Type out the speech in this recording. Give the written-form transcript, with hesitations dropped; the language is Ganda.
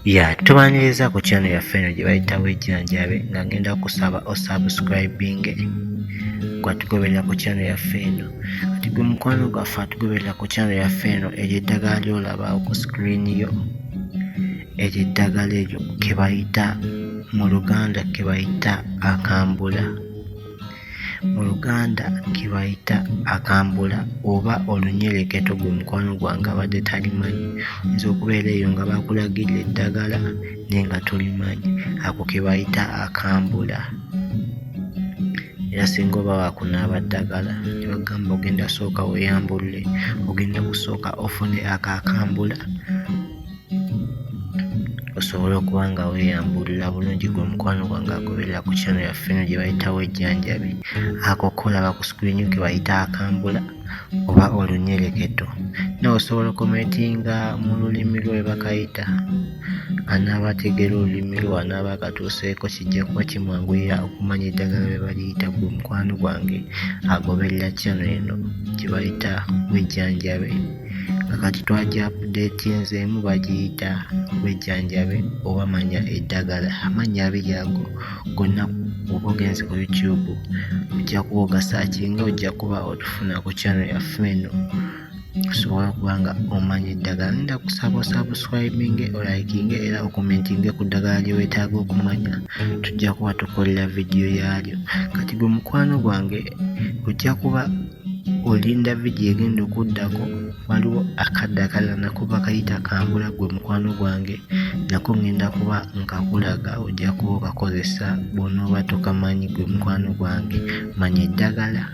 Ya tubaniriza ku channel yaffe eno gye bayita Wejjanjabe, nga ngenda kusaba osubscribinge gwatugoberera ku channel yaffe eno. Kati gwe mukwano gwaffe atugoberera ku channel yaffe eno, eryo eddagala ly'olaba ku screen yo, eryo eddagala eryo ke bayita mu Luganda ke bayita akambula. Mu Luganda ke bayita akambula oba olunyereketo. Gwe mukwano gwange abadde talimanyi, oyinza okubeera eyo nga bakulagirira eddagala naye nga tolimanyi. Ako ke bayita akambula. Era singa oba wakunaaba ddagala ne bagamba ogenda sooka weeyambulule, ogenda kusooka ofune ako akambula osobole okuba nga weeyambulula bulungi. Gwe mukwano gwange agoberera ku channel yaffe eno gye bayita Wejjanjabi, ako kolaba ku screen ke bayita akambula oba olunyereketo. Nawe osobola okomentinga mu lulimi lwo bwe bakayita. Anaaba ategeera olulimi lwo anaaba akatuuseeko, kijja kuba kimwanguyira okumanya eddagala bwe baliyita. Gwe mukwano gwange agoberera channel eno gye bayita Wejjanjabe, nga kati twagi updatinzeemu, bagiyita Wejjanjabe oba Manya Eddagala. Amannya abiri ago gonna oba ogenze ku YouTube ojja kuba ogasearchinga, ojja kuba otufuna ku channel yaffe eno osobola okuba nga omanya eddagala. Ngenda kusaba osubscribinge, olikinge era okomentinge ku ddagala lye weetaaga okumanya, tujja kuba tukolera vidiyo yaalyo. Kati gwe mukwano gwange ojja kuba olinda vidiyo egenda okuddako. Waliwo akadde akalala nako bakayita kambula. Gwe mukwano gwange, nako ngenda kuba nkakulaga, ojja kuba okakozesa bw'onooba tokamanyi. Gwe mukwano gwange, manya eddagala.